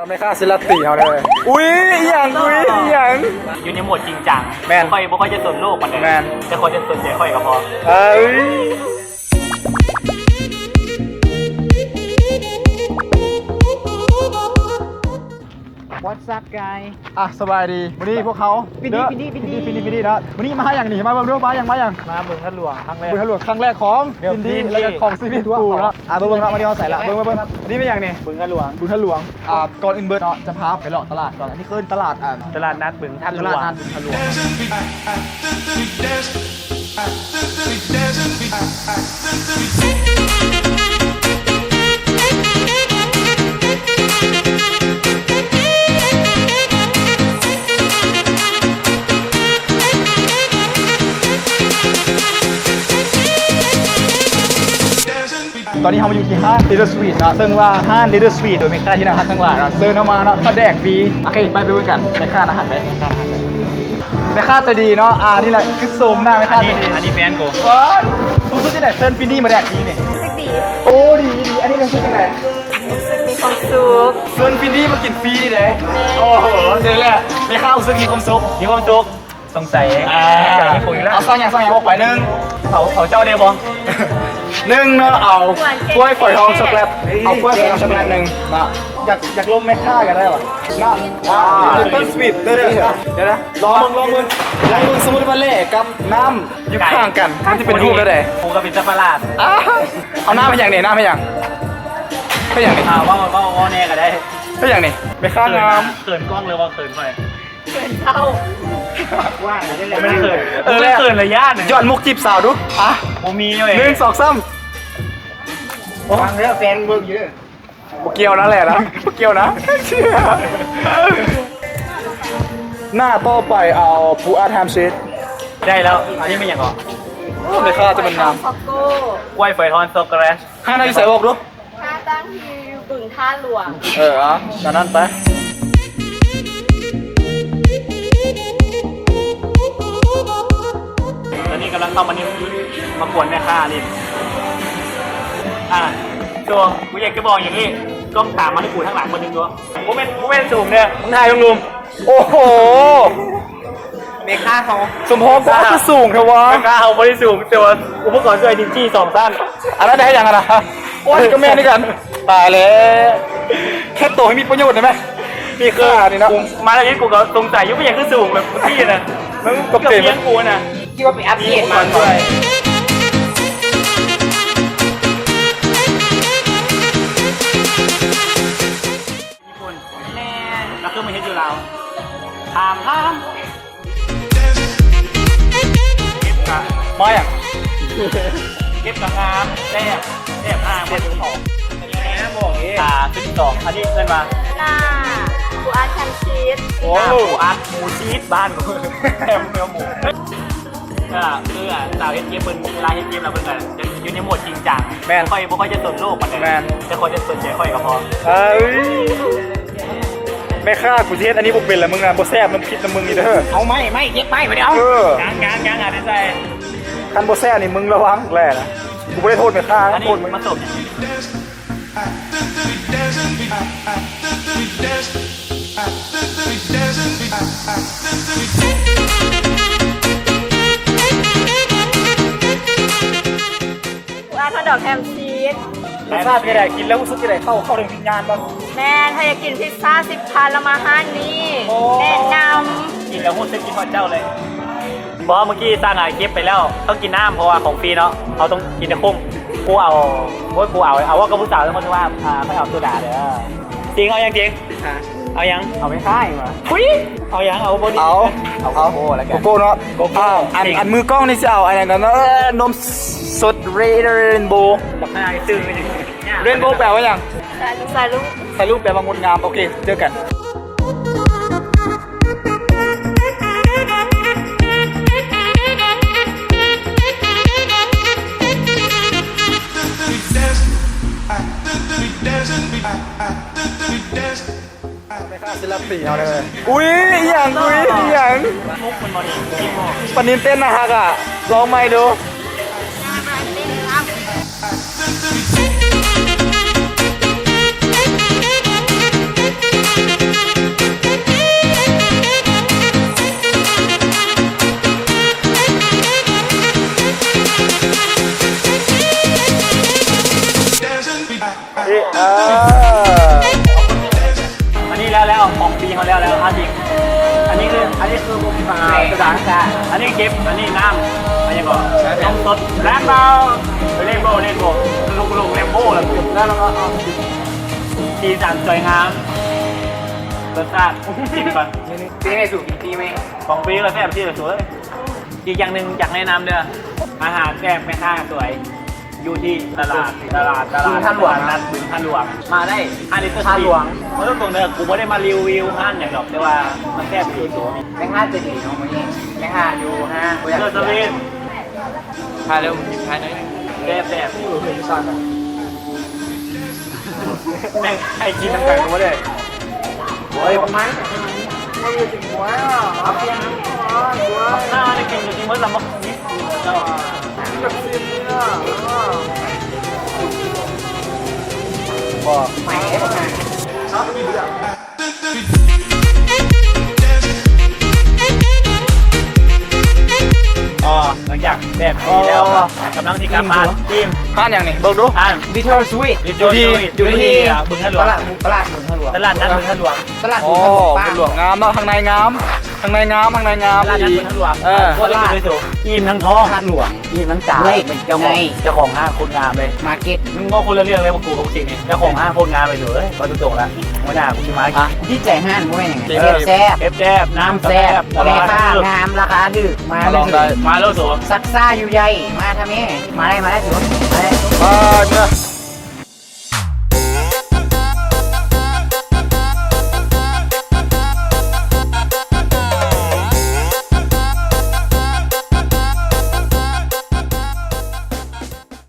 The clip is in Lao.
ແມ່ຄ້າຊິລັດຕີເຮົາເດີ. ອຸ້ຍ ອີ່ຫຍັງ? ອຸ້ຍ ອີ່ຫຍັງ? ຢູ່ໃນໂໝດຈິງຈັງ. ແມ່ນ. ຂ້ອຍບໍ່ຄ່ອຍຈະສົນໂລກປານໃດ. ແມ່ນ. ແຕ່ຂ້ອຍຈະສົນໃຈຂ້ອຍກໍພໍ. ເອີຍ. ອ່ະ ສະບາຍດີ. ມື້ນີ້ພວກເຮົາ ປີນີ້ ປີນີ້ ປີນີ້ ປີນີ້ເນາະ. ມື້ນີ້ມາຫາຫຍັງນີ້? ມາເບິ່ງດູ ມາຫຍັງ ມາຫຍັງ? ມາເບິ່ງທາດຫຼວງຄັ້ງແລກ ເບິ່ງທາດຫຼວງຄັ້ງແລກຂອງ ເດີມ ວິນດີ ທີ່ ແລ້ວກໍຂອງຊີວິດຂອງກູເນາະ. ອ່ະ ເບິ່ງເນາະ ມື້ນີ້ເຮົາໃສ່ລະ ເບິ່ງ ເບິ່ງ ເບິ່ງ. ອັນນີ້ແມ່ນຫຍັງນີ້? ເບິ່ງທາດຫຼວງ ເບິ່ງທາດຫຼວງ. ອ່າ ກ່ອນອື່ນເບີດເນາະ ຈະພາໄປເລາະຕະຫຼາດກ່ອນ. ອັນນີ້ຄືຕະຫຼາດ ອ່າ ຕະຫຼາດນັດບຶງທາດຫຼວງ ຕະຫຼາດນັດບຶງທາດຫຼວງ. ຕອນນີ້ເຮົາມາຢູ່ທີ່ຮ້ານ Little Sweet ເນາະ ເຊິ່ງວ່າຮ້ານ Little Sweet ໂດຍແມ່ຄ້າທີ່ໜ້າຮັກທັງຫຼາຍເນາະ ເຊີນເຮົາມາເນາະ ຖ້າແດກຟຣີ. ໂອເຄ ໄປ ໄປເບິ່ງກັນ ແມ່ຄ້າໜ້າຮັກເດ້. ແມ່ຄ້າໃຈດີເນາະ. ອ່າ ນີ້ແຫຼະຄືໂສມໜ້າແມ່ຄ້າໃຈດີ. ອັນນີ້ແຟນກູ. ຮູ້ສຶກຈັ່ງໃດເຊີນປິ່ນດີມາແດກຟຣີນີ້? ຮູ້ສຶກດີ. ໂອ້ ດີ ດີ. ອັນນີ້ຮູ້ສຶກຈັ່ງໃດ? ຮູ້ສຶກມີຄວາມສຸກ. ເຊີນປິ່ນດີມາກິນຟຣີນີ້ເດ້. ໂອ້ໂຫ ເຈີແລ້ວ ແມ່ຄ້າຮູ້ສຶກມີຄວາມສຸກ. ມີຄວາມສຸກ. ສົງໄສ ອ່າ ຢາກມີຜົວອີກແລ້ວ. ເອົາຊອງຫຍັງ ຊອງຫຍັງ ບອກໄປ. ໜຶ່ງ ເອົາ ເອົາເຈົ້າແດ່ບໍ່? ໜຶ່ງເນາະ ເອົາກ້ວຍຝອຍທອງຊັອກໂກແລັດ. ເອົາກ້ວຍຝອຍທອງຊັອກໂກແລັດໜຶ່ງເນາະ. ຢາກ ຢາກລົມແມ່ຄ້າກໍໄດ້ຫວາເນາະ. ອ່າ Little Sweet ເດີ ເດີ ດຽວນະ ລອງເບິ່ງ ລອງເບິ່ງ ລອງເບິ່ງ. ສົມມຸດວ່າແຫຼກັບນ້ຳຢູ່ຂ້າງກັນ ມັນຈະເປັນຮູບແນວໃດ? ໂອ້ ກໍເປັນສັດປະຫຼາດ. ອ່າ ເອົານ້ຳເຮັດຫຍັງນີ້? ນ້ຳເຮັດຫຍັງ? ເຮັດຫຍັງນີ້? ອ່າ ເວົ້າ ເວົ້າ ເວົ້າແດ່ກໍໄດ້. ເຮັດຫຍັງນີ້? ແມ່ຄ້າງາມ. ເຂີນກ້ອງ ຫຼືວ່າເຂີນຂ້ອຍ? ເຂີນເຈົ້າ. ວ່າບໍ່ແມ່ນເຂີນ. ເອີ ບໍ່ແມ່ນເຂີນລະຢ້ານ. ຍ້ອນມຸກຈີບສາວດູ. ອ່ະ ບໍ່ມີເວີຍ. ໜຶ່ງ ສອງ ສາມ. ໂອ້ ຟັງເດີ ແຟນເບິ່ງຢູ່ເດີ. ບໍ່ກ່ຽວນະແຫຼະນະ ບໍ່ກ່ຽວນະ. ໜ້າຕໍ່ໄປເອົາປູອັດແຮມຊີສ. ໄດ້ແລ້ວ. ອັນນີ້ແມ່ນຫຍັງເກາະ? ໂອ້ ແມ່ຄ້າຈະແມ່ນງາມ. ກ້ວຍຝອຍທອງຊັອກໂກແລັດ. ຮ້ານນັ້ນຢູ່ໃສ ບອກດູ. ຮ້ານຕັ້ງຢູ່ບຶງທາດຫຼວງ. ເອີ ເອົາ ຕາມນັ້ນໄປ. ຕອນນີ້ກຳລັງເຂົ້າມານີ້ ມາກວນແມ່ຄ້ານີ້. ອ່າ ໂຕ ກູຢາກຈະບອກຫຍັງນີ້ ຕ້ອງຕາມມາໃຫ້ກູທາງຫຼັງເບິ່ງຕົວະ. ບໍ່ແມ່ນ ບໍ່ແມ່ນສູງເດີ ມຶງຖ່າຍລົງລຸ່ມ. ໂອ້ໂຫ ແມ່ຄ້າເຮົາ ສົມພອງກໍຄືສູງແທ້ວະ. ແມ່ຄ້າເຮົາບໍ່ໄດ້ສູງ ແຕ່ວ່າອຸປະກອນຊ່ວຍດິນຈີ່ສອງຊັ້ນ. ອັນນັ້ນໄດ້ຫຍັງຫັ້ນນະ? ໂອ້ຍ ກໍແມ່ນຄືກັນ. ຕາຍແລ້ວ ເຮັດໂຕໃຫ້ມີປະໂຫຍດໄດ້ໄໝ? ນີ້ຄື ນີ້ນະ ມາແລ້ວນີ້ ກູກໍສົງໄສຢູ່ ເປັນຫຍັງຄືສູງແບບນີ້ນະ. ມັນກໍເປັນ ເກືອບຮຽງກູນະ. ຄິດວ່າໄປອັບເກຣດມາກ່ອນ. ແມ່ນ. ແລ້ວຄືມາເຮັດຢູ່ລາວ. ຖາມ ຖາມ. ເກັບກະ ມາຫຍັງ? ເກັບກະງາມ ແຊບ ແຊບ ຫ້າ ເຈັດ ສິບສອງ. ອ່າ ສິບສອງ ອັນນີ້ເອີ້ນວ່າ ໜ້າປູອັດແຮມຊີສ. ໂອ້ ໜ້າປູອັດ ໝູຊີສ ບ້ານກູ ແຮມ ເນື້ອໝູ. ເອີ ຄື ອ່າ ສາວເຮັດເກມເພິ່ນ ເວລາເຮັດເກມແລ້ວເພິ່ນກໍຈະຢູ່ໃນໂໝດຈິງຈັງ. ແມ່ນ. ຂ້ອຍບໍ່ຄ່ອຍຈະສົນໂລກປານໃດ. ແມ່ນ. ແຕ່ຂ້ອຍຈະສົນໃຈຂ້ອຍກໍພໍ. ເອີຍ ແມ່ຄ້າ ກູຊິເຮັດອັນນີ້ບໍ່ເປັນລະ ມຶງນະ ບໍ່ແຊບ ນ້ຳພິດນຳມຶງນີ້ເດີ. ເອົາໄມ້ ໄມ້ ເກັບໄມ້ໄປເດີ. ເອີ ຍັງ ຍັງ ຍັງ ອາດຈະໃສ່. ຄັນບໍ່ແຊບນີ້ ມຶງລະວັງແຫຼະນະ. ກູບໍ່ໄດ້ໂທດແມ່ຄ້າ ອັນນີ້ໂທດມຶງ. ມາສົມ ອາ ທອດດອກແຮມຊີສ. ລົດຊາດເປັນຈັ່ງໃດ? ກິນແລ້ວຮູ້ສຶກຈັ່ງໃດ? ເຂົ້າ ເຂົ້າເຖິງວິນຍານບໍ່? ແມ່ນ. ຖ້າຢາກກິນພິດຊາສິບພັນ ແລ້ວມາຮ້ານນີ້. ໂອ້ ແນະນຳ. ກິນແລ້ວຮູ້ສຶກຄິດຮອດເຈົ້າເລີຍ. ບໍ່ ເມື່ອກີ້ສັ່ງ ອ່າ ເກັບໄປແລ້ວ ຕ້ອງກິນນ້ຳ ເພາະວ່າຂອງຟຣີເນາະ ເຮົາຕ້ອງກິນໃຫ້ຄຸ້ມ. ກູເອົາ ໂອ້ຍ ກູເອົາ ເອົາເວົ້າກັບຜູ້ສາວ ຄົນທີ່ວ່າ ອ່າ ຂ້ອຍເອົາໂຊດາເດີ. ຈິງ ເອົາຫຍັງຈິງ? ຮະ ເອົາຫຍັງ? ເອົາໄປຂາຍຫວາ? ອຸ້ຍ ເອົາຫຍັງ? ເອົາບໍ່ດີ ເອົາ ເອົາ ເອົາໂກໂກ້ແລ້ວກັນ ໂກໂກ້ເນາະ ໂກໂກ້. ອັນ ອັນມືກ້ອງນີ້ຊິເອົາອັນນັ້ນ ເອີ ນົມສົດເຣນໂບ. ບັກຫາຊື່ ເຣນໂບແປວ່າຫຍັງ? ສາຍລຸງ ສາຍລຸງ ສາຍລຸງແປວ່າງົດງາມ. ໂອເຄ ເຈີກັນ. ແມ່ຄ້າຊິລັດຕີເຮົາເດີ. ອຸ້ຍ ອີ່ຫຍັງ? ອຸ້ຍ ອີ່ຫຍັງ? ປານິນເຕັ້ນໜ້າຮັກອະ ລອງໃໝ່ດູ. ອາຫານເຕັມລຳ. ພໍແລ້ວ ແລ້ວເອົາອີກ. ອັນນີ້ຄື ອັນນີ້ຄື ອ່າ ກະດານ ອັນນີ້ເກັບ ອັນນີ້ນ້ຳ ອັນນີ້ກໍ ນມສົດ ແລມໂບ ເຣນໂບ ເຣນໂບ ລູກໆ ແລມໂບ ແລ້ວກໍ ແລ້ວກໍ ເອົາ ສີສັນສວຍງາມ ລົດຊາດ ຊີມກ່ອນ. ປີໃໝ່ ສູ ປີໃໝ່ ຂອງປີລະແຊບທີ່ສຸດເລີຍ. ອີກຢ່າງໜຶ່ງຢາກແນະນຳເດີ້ ອາຫານແຊບ ແມ່ຄ້າສວຍ ຢູ່ທີ່ຕະຫຼາດ ຕະຫຼາດ ຕະຫຼາດ ບຶງທາດຫຼວງ ຕະຫຼາດນັດບຶງທາດຫຼວງ ມາໄດ້. ຮ້ານລິດເຕີສະຕີດ ເວົ້າຕົງໆເດີ ກູບໍ່ໄດ້ມາຣີວິວຮ້ານຫຍັງດອກ ແຕ່ວ່າມັນແຊບອີ່ຫຼີ. ແມ່ຄ້າໃຈດີເນາະມື້ນີ້ ແມ່ຄ້າຢູ່ຫ້າງ ເຕີສະຕີດ ຖ່າຍເລີຍ ຖ່າຍໜ້ອຍໜຶ່ງ ແຊບໆ. ແມ່ງໃຫ້ກິນນຳກັນບໍ່ໄດ້. ໂອ້ຍ ບັກໄມ້ ບັກນາໄດ້ກິນຢູ່ທີ່ໝົດລະ ບັກ ບໍ່ ໄມ້ ບັກນາ. ອໍ ຫຼັງຈາກແບບນີ້ແລ້ວ ກຳລັງຊິກັບບ້ານ. ທີມ ຮ້ານຫຍັງນີ້? ເບິ່ງດູ ຮ້ານ Little Sweet ຢູ່ທີ່ ຢູ່ທີ່ ອ່າ ບຶງທາດຫຼວງ ຕະຫຼາດ ຕະຫຼາດບຶງທາດຫຼວງ ຕະຫຼາດນັດບຶງທາດຫຼວງ. ອໍ ບຶງທາດຫຼວງງາມເນາະ ຂ້າງໃນງາມ ຂ້າງໃນງາມ ຂ້າງໃນງາມ. ຕະຫຼາດນັດບຶງທາດຫຼວງ ເອີ ຕະຫຼາດ ອີ່ມທັງທ້ອງ ທາດຫຼວງ ອີ່ມທັງຕາ ເຈົ້າຂອງ ເຈົ້າຂອງຮ້ານໂຄດງາມເລີຍ. ມາເກັດ ມຶງເວົ້າຄົນລະເລື່ອງເລີຍ ພວກກູ ພວກຊິງນີ້ ເຈົ້າຂອງຮ້ານໂຄດງາມເລີຍ. ເອີຍ ເວົ້າຕົງໆລະ ມື້ໜ້າກູຊິມາ. ອ່ະ ຈິດໃຈຮ້ານບໍ່ແມ່ນຫຍັງ ແຊບ ແຊບ ນ້ຳແຊບ ແມ່ຄ້າງາມ ລາຄາຖືກ ມາເລີຍ ມາໂລດ. ຊັກຊ້າຢູ່ໃຫຍ່ ມາທຳແມ່ ມາໄດ້ ມາໄດ້ ຖືວ່າ ມາໄດ້.